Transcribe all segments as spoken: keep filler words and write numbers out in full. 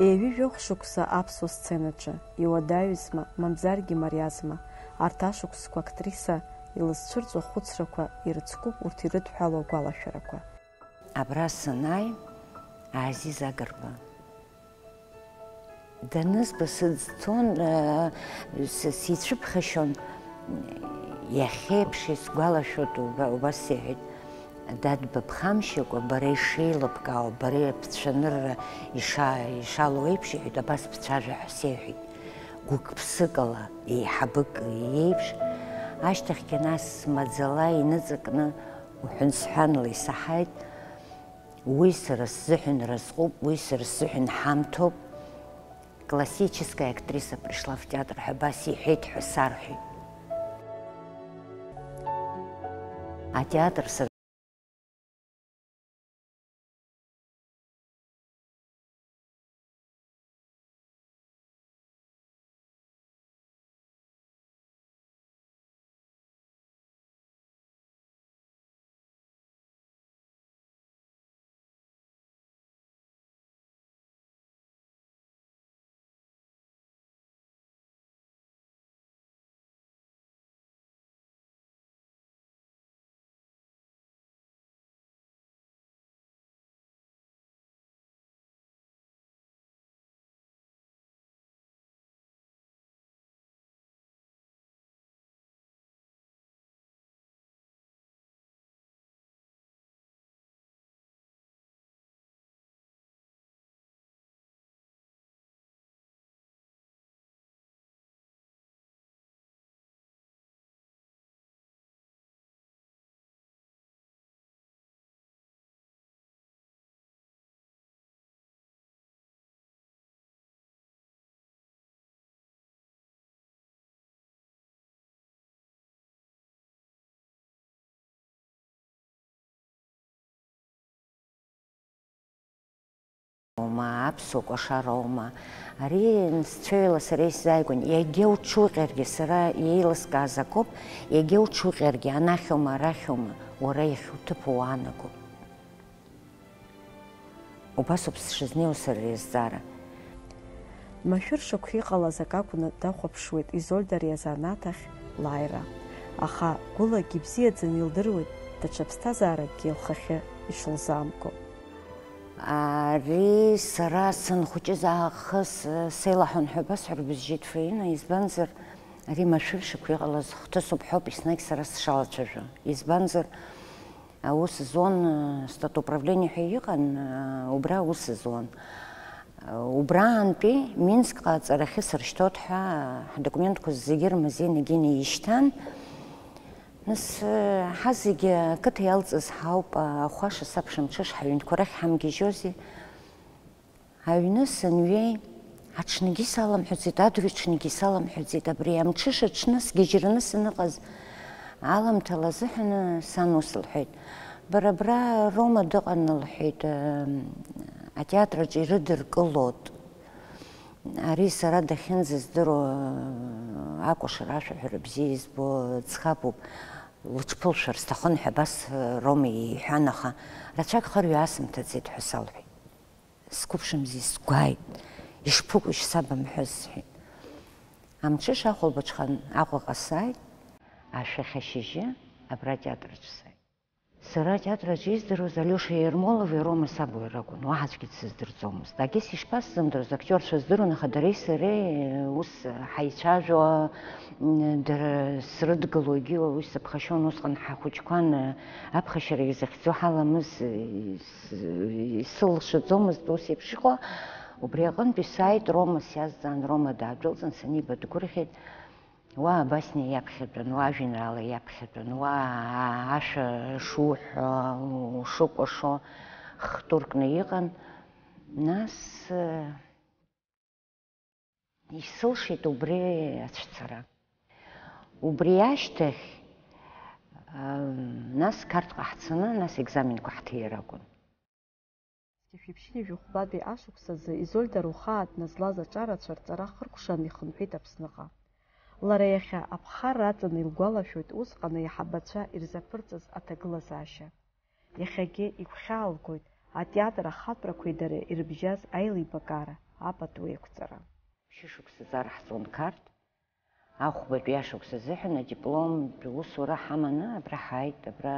Ҩажәи жәохә шықәса аԥсуа сценаҿы, иуадаҩызма, мамзаргьы мариазма, арҭ ашықәсқәа актриса илызцәырҵуа хәыцрақәа ирыцкуп урҭ ирыдҳәалоу агәалашәарақәа. Абра санааи, Азиз Агрба данызба сыӡ цон, э, с-, сицәыԥхашьон, иахьеиԥш исгәалашәоит, уба-, убас сиҳәеит, "Дад, быԥхамшьакәа, бара ишеилыбкаауа, бара бцәанырра иша-, ишалоу еиԥш", иҳәеит, абас бцәажәа ҳәа сеиҳәеит, гәык-ԥсыкала, еиҳабык иеиԥш. Ашьҭахьгьы нас маӡала иныҵакны уҳәансҳәанла исаҳаит. Уи сара сзыҳәан разҟуп, уи сара сзыҳәан ҳамҭоуп. Классическая актриса пришла в театр ҳәа абас иҳәеит ҳәа сарҳәеит. Атеатр сара Ома, аԥсуа кәашароума? Ари сцәеиуала сара исзааигәан, иагьа уҽуҟьаргьы, сара иеилыскааз акоуп, иагьа уҽуҟьаргьы, анахьоума, арахьоума, уара иахьуҭыԥу уаанаго. Убасоуп сшызнеиуа сара ари азҵаара. Машәыршақә иҟалаз акы акәны дахәаԥшуеит Изольда ари азанааҭ ахь лааира. Аха гәылагьы ибзиаӡаны илдыруеит, даҽа ԥсҭазааракгьы лхахьы ишылзаамго. Ари сара санхәыҷыз аахыс сеилаҳәан ҳәа басҳәар бызжьеит, Фаина, избанзар, ари машәыршақә иҟалаз хҭысуп ҳәоуп еснагь сара сшалацәажәо. Избанзар, аус зуан, э, статуправление ҳәа иҟан, э, убра аус зуан. Э, убраантәи Минскҟа аҵарахьы сыршьҭоит ҳәа ҳдокументқәа зегьы рмазеинагьы ишьҭан. Нас, э, ҳазегьы ақыҭа иалҵыз ҳауп, ахәаша саԥшәымҽыш ҳаҩнқәа рахь ҳамгьежьозеи? Аҩны санҩеи, аҽнгьы саламҳәаӡеит, адырҩаҽнгьы саламҳәаӡеит, абри амҽыша аҽны сгьежьраны саныҟаз аламҭала азыҳәан сан ус лҳәеит, "Бара абра Рома дыҟан," лҳәеит, "атеатр аҿы ирыдыркылоит. Ари сара дахьынӡаздыруа акәашара ашәаҳәара бзиа избо ӡӷабуп, лыҽԥылшәар сҭахын," ҳәа абас Рома иҳәан, аха рацәак хырҩаасымҭаӡеит ҳәа салҳәеит. Сқәыԥшымзи, сгәааит, ишԥыкәу, ишсабымҳәаз, сҳәеит. Амҽыша ахәылбыҽхан Аҟәаҟа сааит, ашәахьа шьыжьы абра атеатраҿы сааит. Сара атеатраҿы издыруаз Алиоша Ермолови Рома Сабуи ракәын, уаҳа аӡәгьы дсыздырӡомызт. Агьыс ишԥасзымдыруаз, актиорцәа здыруан, аха дареи сареи ус ҳаицәажәо, м, дара срыдгыло, егьи уи сыԥхашьон, усҟан ҳахәыҷқәан, аԥхашьарагьы захьӡу ҳаламыз, исылшаӡомызт ус еиԥш иҟоу, убри аҟынтәи сааит, Рома сиазҵаан, Рома даадәылҵын, саниба дгәырӷьеит, уа абасниа иаԥхьатәан, уа ажәеинраала иаԥхьатәан, уа ашәа шуҳәо, ушыкәашо хтуркны иҟан, нас, Исылшеит убри ацәцара. Убри ашьҭахь, ам, нас Қарҭҟа ҳцаны, нас екзаменқәа ҳҭиир акәын. Зқьи жәшәи ԥшьынҩажәи хәбатәи ашықәс азы Изольда Рухаа дназлаз аҿарацәа рҵара хыркәшан ихынҳәит Аԥсныҟа. Лара иахьа аԥхарра аҵаны илгәалашәоит усҟан аиҳабацәа ирзаԥырҵаз аҭагылазаашьа. Иахьагьы игәхьаалгоит атеатр ахатәрақәеи дареи ирыбжьаз аилибакаара, апату еиқәҵара. Шьышықәса ҵара ҳҵон Қарҭ, ахәбатәи ашықәс азыҳәан адипломтә усура ҳаманы абра ҳааит, абра,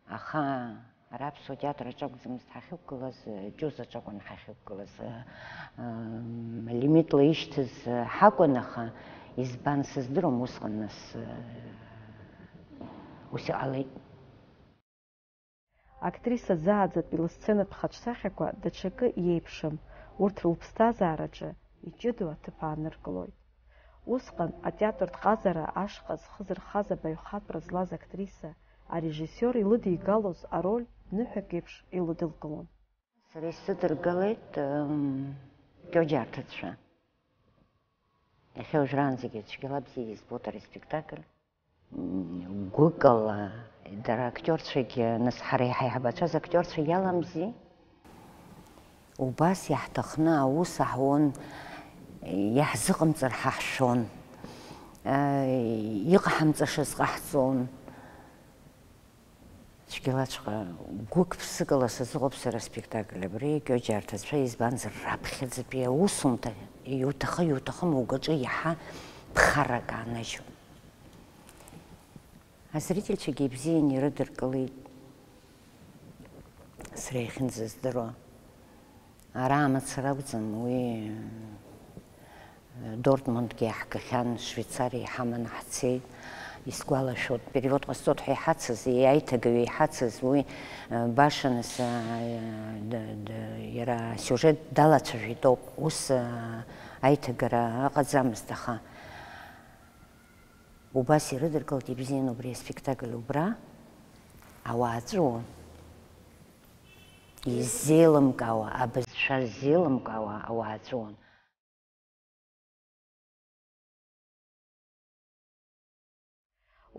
аха ара аԥсуа театр аҿы акәӡамызт ҳахьықәгылаз, џьоз аҿы акәын ҳахьықәгылаз, м, лимитла ишьҭаз ҳакәын, аха избан сыздыруам усҟан, нас, ус иҟалеит. Актриса зааӡатәи лысценатә хаҿсахьақәа даҽакы иеиԥшым, урҭ лыԥсҭазаараҿы иҷыдоу аҭыԥ ааныркылоит. Усҟан атеатртә ҟазара ашҟа зхы зырхаз абаҩхатәра злаз актриса, арежиссиор илыдигалоз ароль ныҳәак еиԥш илыдылкылон. Сара исыдыргылеит, м, Кьоџьа арҭыӡшәа. Иахьа уажәраанӡагьы цәгьала бзиа избоит ари аспектакль. М, гәыкала, дара актиорцәагьы, нас, ҳара иҳаиҳабацәаз актиорцәа иаламзи? Убас иаҳҭахны аус аҳуан, иаҳзыҟамҵар ҳа ҳшәон, иҟаҳамҵашаз ҟаҳҵон. Цәгьалаҵәҟьа гәык-ԥсыкала сазыҟоуп сара аспектакль абри, Кьоџьа арҭыӡшәа, избанзар, раԥхьаӡатәи аусумҭа, иуҭахы-иуҭахым угаҿы иаҳа ԥхаррак аанажьуан. Азрительцәагьы ибзиан ирыдыркылеит, сара иахьынӡаздыруа. Ара мацара акәӡам, уи, э, Дортмундгьы иаҳгахьан, Швеицариа иҳаманы ҳцеит. Исгәалашәоит, перевод ҟасҵоит ҳәа иҳацыз, аиҭагаҩы иҳацыз, уи, э, баша нас, э, д-, д-, иара асиужет далацәажәеит ауп. Ус, э, аиҭагара ыҟаӡамызт, аха убас ирыдыркылт, ибзиан убри аспектакль убра, ауаа ҵәыуон. Иззеилымкаауа, абызшәа ззеилымкаауа ауаа ҵәыуон.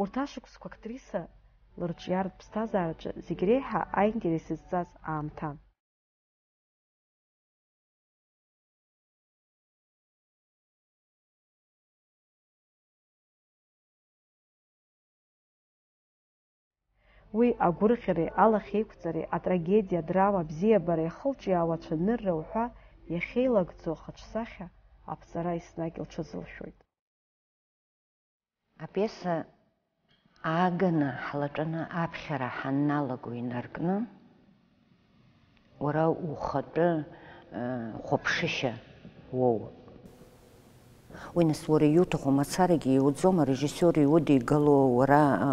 Урҭ ашықәсқәа актриса лырҿиаратә ԥсҭазаараҿы зегь реиҳа аинтерес изҵаз аамҭан. Уи агәырӷьареи алахьеиқәҵареи, атрагедиа, адрама, абзиабара, иахылҿиаауа ацәанырра уҳәа иахьеилагӡоу ахаҿсахьа аԥҵара еснагь лҽазылшәоит. Апиеса ааганы ҳлатәаны аԥхьара ҳанналаго инаркны, уара ухатәы, э, хәаԥшышьа уоуп. Уи нас уара иуҭаху мацарагьы иуӡом, арежиссиор иудигало, уара, э,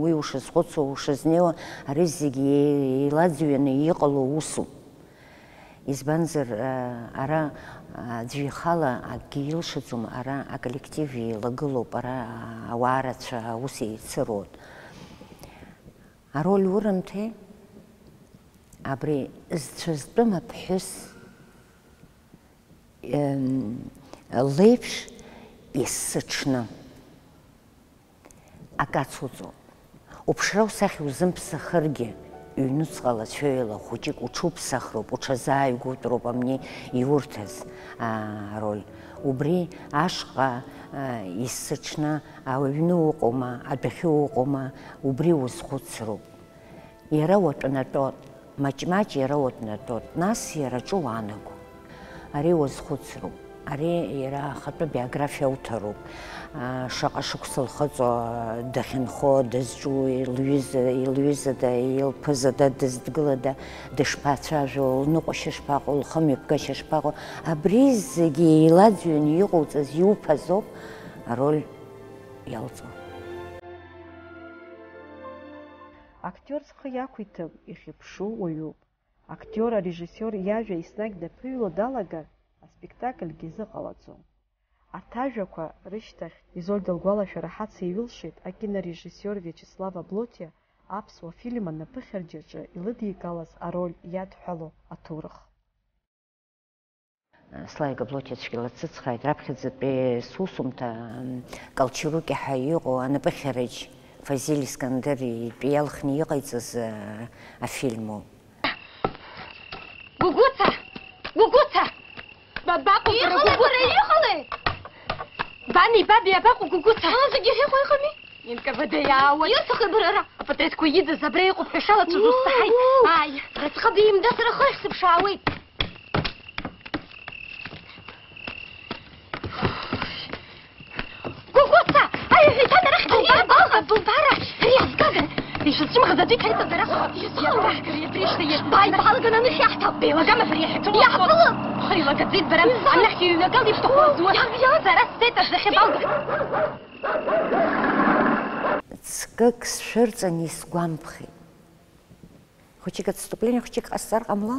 уи ушазхәыцуа, ушазнеиуа, ари зегьы еи-, еилаӡҩаны иҟало усуп. Избанзар, а, ара, а, аӡәы ихала акгьы илшаӡом, ара аколлектив еилагылоуп, ара, а, ауаа рацәа аус еицыруеит. Ароль урымҭеи, абри зцәа зтәым аԥҳәыс, ем, леиԥш есыҽны. Акы ацуҵо. Уԥшра усахьа узымԥсахыргьы, ҩнуҵҟала цәаҩала хәыҷык уҽуԥсахроуп, уҽазааигәоутәроуп амни иурҭаз, аа, ароль. Убри ашҟа, аа, есыҽны аҩны уҟоума, адәахьы уҟоума, убри узхәыцроуп. Иара уатәнатәоит, маҷ-маҷ иара уатәнатәоит, нас иара аҿы уаанаго. Ари уазхәыцроуп, ари иара ахатәы биографиа уҭароуп. А, шаҟа шықәса лхыҵуа дахьынхо, дызҿу, лҩыза, илҩызада, илԥызада, дыздгылада, дышԥацәажәо, лныҟәашьа шԥаҟоу, лхымҩаԥгашьа шԥаҟоу, абри зегьы еилаӡҩаны иҟоуҵаз иуԥазоуп ароль иалҵуа. Актиор зхы иақәиҭым, ихьыԥшу уаҩуп. Актиор арежиссиор иажәа еснагь даныҩуа далагар, аспектакльгьы изыҟалаӡом. Арҭ ажәақәа рышьҭахь Изольда лгәалашәара ҳацеиҩылшеит акинорежиссиор Виачеслав Аблотиа аԥсуа фильм анапыхьарџьаҿы илыдигалаз ароль иадҳәало аҭоурых. Славик Аблотиа цәгьала дсыцхрааит, раԥхьаӡатәи сусумҭа, м, Калчируки ҳәа иҟоу анапыхьараџь Фазиль Искандер итәы иалхны иҟаиҵаз, э, афильму. Гәыгәыца! Гәыгәыца! Бабаҟоу бара, иҟалеи, Гәыгәыца? Бара, иҟалеи? Бани баби абаҟоу, Гәыгәыца? Ыы, зегьы иахьыҟоу иҟами? Н К В Д иаауеит. Иуҭахи бара ара? Апатреҭқәа идыз абра иҟоуп ҳәа шалацәажәо саҳаит. Ааи. Рыцҟа бимдазар ахы шәсыԥшаауеит. Сыцәымӷаӡаӡеит ҳаиҵаҵара. Иаҳбаҳкыр, иатришны иаҳ-, бааибаҳалган анышә иаҳҭап. Беилагама абри иахьцо? Иаҳбылып! Хәа илагаӡеит бара. Анахь иҩнагал ишәҭаху уазур. Иаҳ-, иаҳ-, сара сцеит аӡахьы балга. Ҵкык сшәырҵан исгәамԥхеит. Хәыҷык отступление, хәыҷык ҟасҵар ҟамло?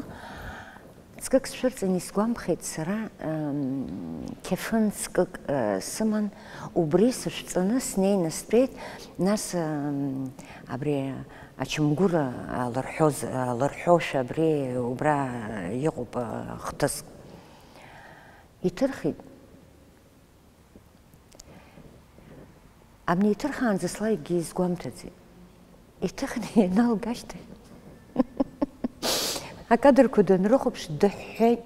Ҵкык сшәырҵан исгәамԥхеит сара, м, қьафын ҵкык, э, сыман, убри сышәҵаны снеины стәеит, нас, м, абри ачамгәыр, а, лырҳәоз, а, лырҳәошәа абри убра иҟоуп, а, хҭыск. Иҭырхит. Абни иҭырхаанӡа слайкгьы изгәамҭаӡеит. Иҭыхны ианалга ашьҭахь, акадрқәа данрыхәаԥш, дыҳәҳәеит.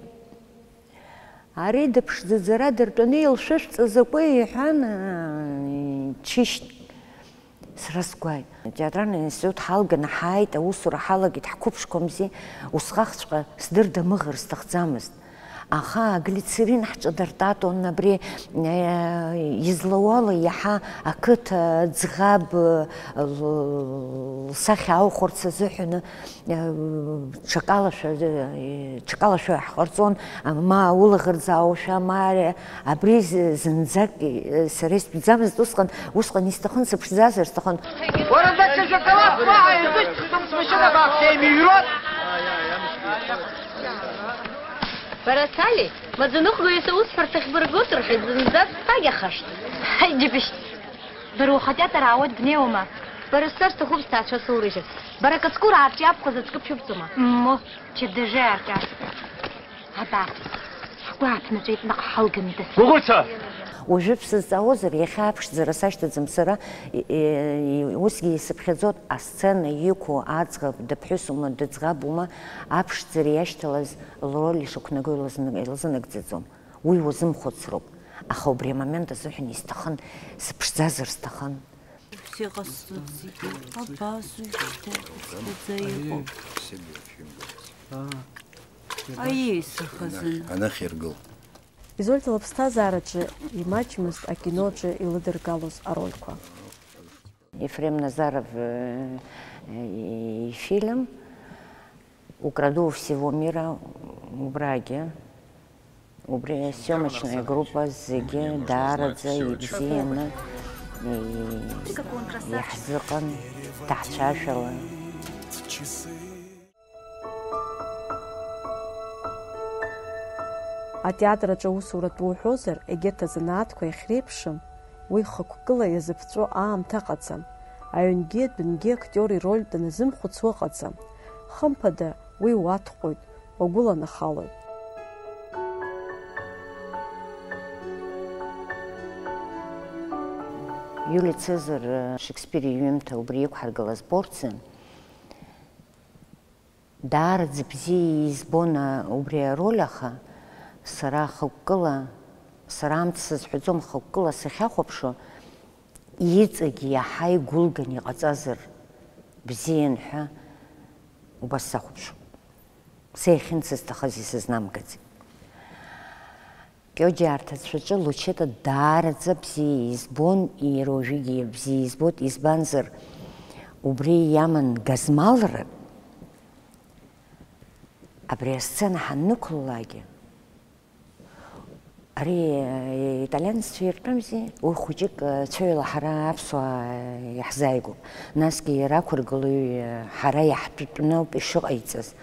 Ари дыԥшӡаӡара дыртәаны илшәышәҵа закәи иҳәан, ыы, чышьт. Сара сгәааит. Атеатральный институт ҳалганы ҳааит, аусура ҳалагеит, ҳқәыԥшқәамзи, усҟахҵәҟьа сдырдамыӷыр сҭахӡамызт. Аха аглицерин ҳҿыдыртатон, абри, э, излауала иаҳа ақыҭа ӡӷаб, э, л-, лсахьа аухәарц азыҳәаны, э, ҽакалашәа, э, ҽакалашәа ҳҟарҵон, ма улаӷырӡ ааушәа, ма ари, абри з-, зынӡак, э, сара истәӡамызт усҟан, усҟан исҭахын, сыԥшӡазар сҭахын. Уара, даҽа шоколад уаҳа ирзышьҭыхӡом, смышьына бааԥс еимыҩрот! Бара, Сали, маӡаныҟәгаҩыс аусҳәарҭахь быргоит рҳәеит, зынӡа сагьахашҭ. Ҳаи, џьыбышьҭ! Бара ухатәы атәара аауеит, бнеиуама? Бара сцар сҭахуп, сҭаацәа соурыжьыр. Бара акаҵкәыр аарҿиа абхәа заҵәык бшәыбҵома? Ммо, чыдыжьы аарҿиа. Абар, ҳгәы ааԥнаҵәеит, наҟ ҳалганы дасу. Гәыгәыца! Уажәы бсызҵаауазар, иахьа аԥшӡара сашьҭаӡам сара, и-, и-, усгьы исыԥхьаӡоит, асцена иқәу аӡӷаб дыԥҳәысума, дыӡӷабума, аԥшӡара иашьҭалаз лроль ишақәнаго илзын-, илзынагӡаӡом. Уи уазымхәыцроуп, аха убри амомент азыҳәан исҭахын, сыԥшӡазар сҭахын. Ус иҟасҵоит зегьы, абас уажәшьҭа ицқьаӡа иҟоуп. Аиеи, сыхазына. Анахь иргыл. Изольҭа лыԥсҭазаараҿы имаҷмызт акиноҿы илыдыргалоз арольқәа. Ефрем Назаров, э, э, ифильм. Украду у всего мира убрагьы, убри асиомочная группа зегьы даараӡа ибзианы и-, иаҳзыҟан ҭаацәашәала. Атеатр аҿы аусуратә уҳәозар, егьырҭ азанааҭқәа иахьреиԥшым, уи хықәкыла иазыԥҵәо аамҭа ыҟаӡам. Аҩнгьы адәынгьы актиор ирольтә даназымхәыцуа ыҟаӡам. Хымԥада, уи уаҭҟәоит, уагәыланахалоит. Иулиа Цезар Шекспир иҩымҭа убри иқәҳаргылаз Порциа. Даараӡа бзиа избон, а, убри ароль, аха сара хықәкыла, сара амц сызҳәаӡом, хықәкыла сахьахәаԥшуа, иҵегь иаҳа игәылган иҟаҵазар бзиан ҳәа убас сахәаԥшуан. Са иахьынӡасҭахыз исызнамгаӡеит. Кьоџьа арҭ ацәаҿы Лучета даараӡа бзиа избон, иара уажәыгьы бзиа избоит, избанзар, убри иаман газмалрак. Абри асцена ҳаннықәлалакгьы, ари, э, италианццәа иртәымзи, уи хәыҷык, э, цәаҩала ҳара аԥсуаа, э, иаҳзааигәоуп. Насгьы иара ақәыргылаҩ, э, ҳара иаҳтәтәны ауп ишыҟаиҵаз.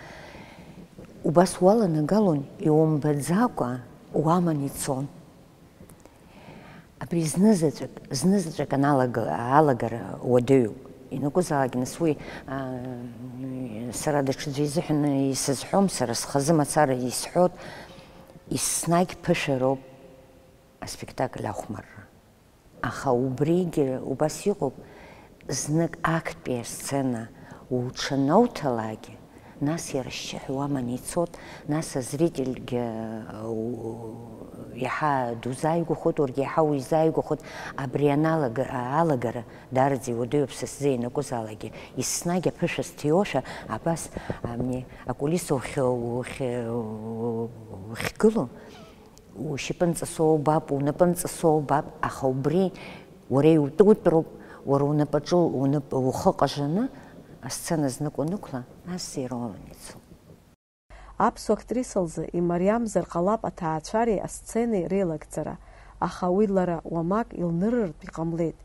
Убас уаланагалон, иумбаӡакәа уаман ицон. Абри знызаҵәык, знызаҵәык аналага-, алагара уадаҩуп. Ианакәызаалак нас уи, аа, сара даҽаӡәы изыҳәан исызҳәом, сара схазы мацара исҳәоит, еснагь ԥышәароуп аспектакль ахәмарра. Аха убригьы убас иҟоуп, знык актәи асцена уҽанауҭалакгьы, нас иара ашьшьыҳәа уаман ицот, нас азрительгьы, у-, иаҳа дузааигәахоит, уаргьы иаҳа уизааигәахоит, абри аналага-, алагара даараӡа иуадаҩуп са сзы ианакәызаалакгьы, еснагь аԥышәа сҭиуашәа, абас, ами, акулиса ухь-, ухь-, ухьгыло, ушьапы нҵасо убап, унапы нҵасо убап, аха убри уара иутәутәроуп, уара унапаҿы унап-, ухы ҟажаны Асцена знык уанықәла, нас иара уалан ицоит. Аԥсуа актриса лзы имариамзар ҟалап аҭаацәареи асценеи реилагӡара, аха уи лара уамак илнырыртә иҟамлеит,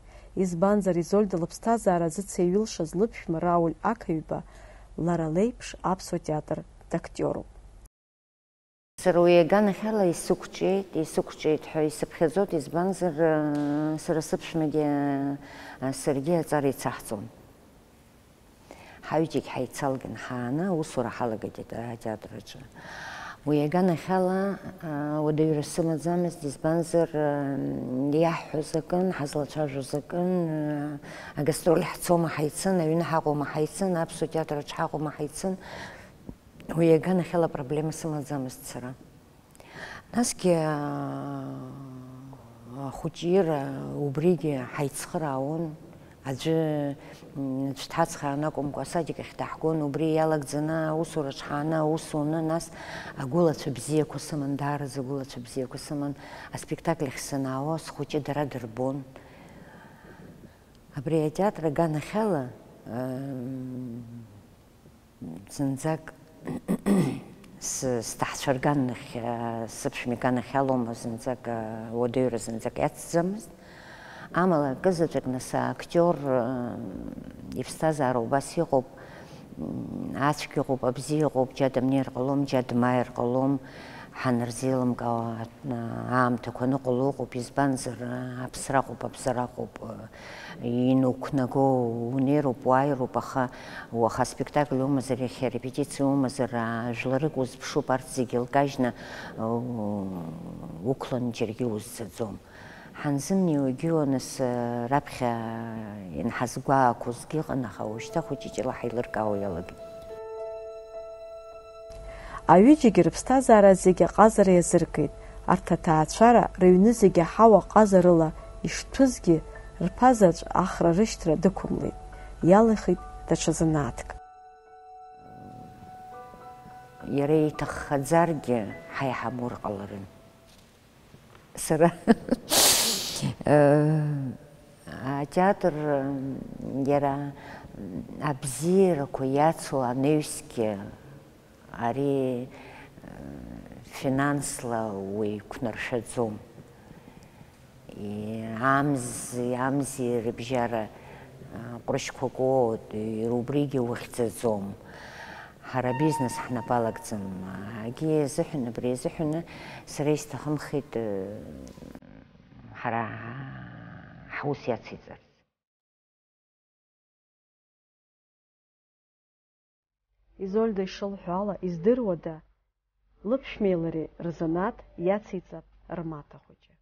избанзар Изольда лыԥсҭазаара зыцеиҩылшаз лыԥшәма Рауль Ақаҩба лара леиԥш аԥсуа театр дактиоруп. Сара уи аганахьала исықәҿиеит, исықәҿиеит ҳәа исыԥхьаӡоит, избанзар, сара сыԥшәмагьы, саргьы аҵара ицаҳҵон. Ҳаҩыџьагь ҳаицалган ҳааны аусура ҳалагеит атеатраҿы. Уи аганахьала, уадаҩра сымаӡамызт, избанзар, иаҳҳәоз акын, ҳазлацәажәоз акын, агастроль ҳцома ҳаицын, аҩны ҳаҟоума ҳаицын, аԥсуа театраҿ ҳаҟоума ҳаицын. Уи аганахьала проблема сымаӡамызт сара. Насгьы, аа, ахәыҷира убригьы ҳаицхыраауан. Аӡәы, м, аӡә дҳацхрааны акәымкәа, асадик ахь даҳгон, убри иалагӡаны аусураҿ ҳааны аус уны, нас агәылацәа бзиақәа сыман, даараӡа агәылацәа бзиақәа сыман. Аспектакль ахь санаауа, схәыҷы дара дырбон. Абри атеатр аганахьала, м, Зынӡак с-, сҭаҳцәа рганахь, сыԥшәма иганахь алоума зынӡак, уадаҩра зынӡак иацӡамызт. Амала, акызаҵәык нас актиор, иԥсҭазаара убас иҟоуп, ацәгьа ыҟоуп, абзиа ыҟоуп, џьа дымнеир ҟалом, џьа дмааир ҟалом, ҳанырзеилымкаауа аамҭақәа аныҟало ыҟоуп, избанзар, аԥсра ыҟоуп, абзара ыҟоуп. Инуқәнаго унеироуп, уааироуп, аха уаха аспектакль умазар, иахьа арепетициа умазар, а, жәларык узԥшуп, арҭ зегьы лкажьны, у-, уқәлан џьаргьы узӡаӡом. Ҳанзымнеиуагьы уаныс, а, раԥхьа инҳазгәаақәозгьы ыҟан, аха уажәшьҭа хәыҷы-ҷыла ҳаилыркаауа иалагеит. Аҩыџьагьы рыԥсҭазаара зегьы аҟазара иазыркит, арҭ аҭаацәара рыҩны зегьы аҳауа ҟазарыла ишҭәызгьы, рԥа заҵә ахра рышьҭра дықәымлеит, иалихит даҽа занааҭк. Иара иҭаххаӡаргьы ҳаиҳабур ҟаларын. Сара, э, атеатр, э, иара, м, абзиарақәа иацу анаҩсгьы, ари, э, финансла уеиқәнаршәаӡом. И-, амзи, амзи рыбжьара, э, ҟәрышьқәак уоут, и-, убригьы ухьӡаӡом. Ҳара абизнес ҳнапы алагӡам. Акгьы азыҳәан, абри азыҳәаны сара исҭахымхеит, э, ҳара ҳус иациҵарц. Изольда ишылҳәо ала, издыруада, лыԥшәмеи лареи рзанааҭ иациҵап рмаҭа хәыҷы.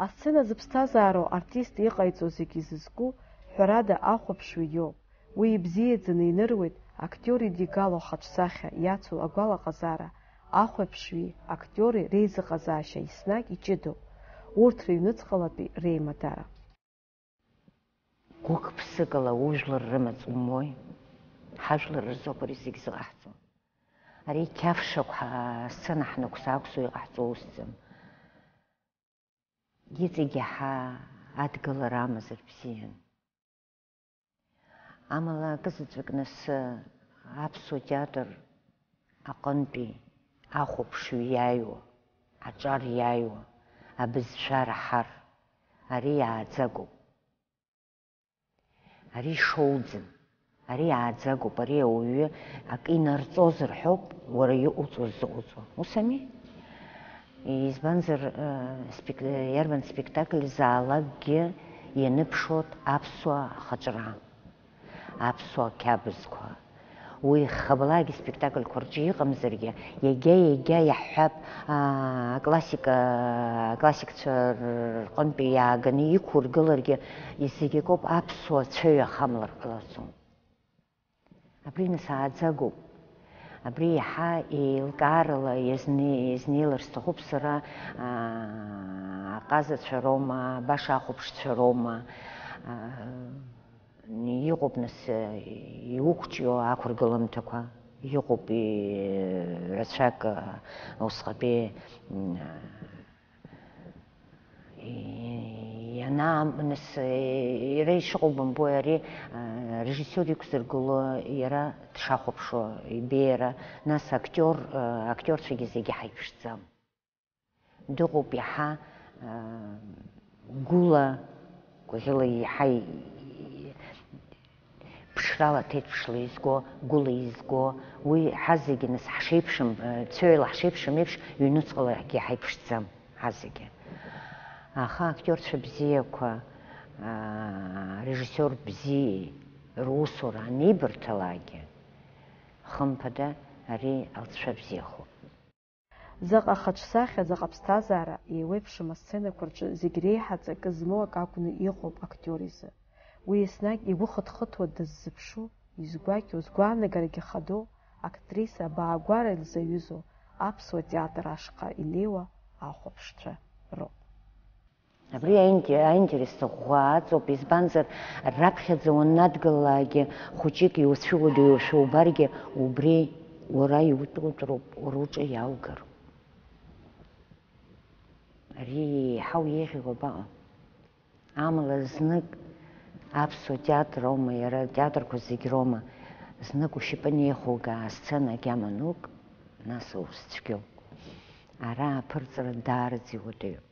Асцена зыԥсҭазаароу артист иҟаиҵо зегьы зызку, ҳәарада, ахәаԥшҩы иоуп. Уи ибзиаӡаны иныруеит актиор идигало ахаҿсахьа иацу агәалаҟазаара, ахәаԥшҩи актиори реизыҟазаашьа еснагь иҷыдоуп, урҭ рыҩныҵҟалатәи реимадара. Гәык-ԥсыкала ужәлар рымаҵ умои? Ҳажәлар рзоуп ари зегь зыҟаҳҵо. Ари қьафшақә ҳа-, асцена ҳнықәс-аақәсуа иҟаҳҵо усӡам. Иҵегь иаҳа адгылара амазар бзиан. Амала акызаҵәык нас аԥсуа театр аҟынтәи ахәаԥшҩы иааиуа, аҿар иааиуа, абызшәа раҳар, ари иааӡагоуп. Ари шоуӡам, ари иааӡагоуп, ари ауаҩы акы инарҵозар ҳәоуп, уара иҟоуҵо ззыҟоуҵо. Ус ами? Избанзар, э, спек-, иарбан спектакль заалакгьы ианыԥшуеит аԥсуа хаҿра, аԥсуа қьабзқәа. Уи хабалаагьы спектакльқәа рҿы иҟамзаргьы, иагьа-иагьа иаҳҳәап, аа, аклассика, аклассикцәа рҟынтәи иааганы иқәургыларгьы, зегь акоуп, аԥсуа цәаҩа ахамлар ҟалаӡом. Абри нас ааӡагоуп. Абри иаҳа еилкаарала иазне-, иазнеилар сҭахуп сара, аа, аҟазацәа роума, баша ахәаԥшцәа роума, аа, Иҟоуп, нас, иуқәҿио ақәыргыламҭақәа, иҟоуп, и-, рацәак, усҟатәи, м, Ианаам-, нас, иара ишыҟоу бымбои, ари, а, режиссиор иқәзыргыло, иара дшахәаԥшуа ибеиара, нас актиор, а, актиорцәагьы зегьы ҳаиԥшӡам. Дыҟоуп иаҳа, а, гәыла, гәаӷьыла иаҳа и-, ԥшрала ҭеиҭԥшла изго, гәыла изго, уи ҳазегьы нас ҳшеиԥшым, э, цәаҩала ҳшеиԥшым еиԥш, ҩнуҵҟалагьы ҳаиԥшӡам ҳазегьы. Аха актиорцәа бзиақәа, аа, режиссиор бзиеи русура анеибырҭалакгьы, хымԥада, ари алҵшәа бзиахоуп. Заҟа хаҿсахьа, заҟа ԥсҭазаара еиуеиԥшым асценақәа рҿы зегь реиҳа ҵакы змоу акы акәны иҟоуп актиор изы. Уи еснагь игәы хыҭхыҭуа дыззыԥшу, изгәакьоу, згәаанагарагьы хадоу, актриса абаагәара илзаҩызоу аԥсуа театр ашҟа инеиуа ахәаԥшцәа роуп. Абри аинте-, аинтерес ӷәӷәа аҵоуп, избанзар, раԥхьаӡа уаннадгылалакгьы, хәыҷык иуцәыуадаҩушәа убаргьы, убри уара иутәутәроуп, уара уҿы иааугароуп. Ари еиҳау еиӷьу абаҟа? Амала знык аԥсуа театр аума, иара атеатрқәа зегь роума, знык ушьапы неихугаа асцена агьама анук, нас аус цәгьоуп. Ара аԥырҵра даараӡа иуадаҩуп.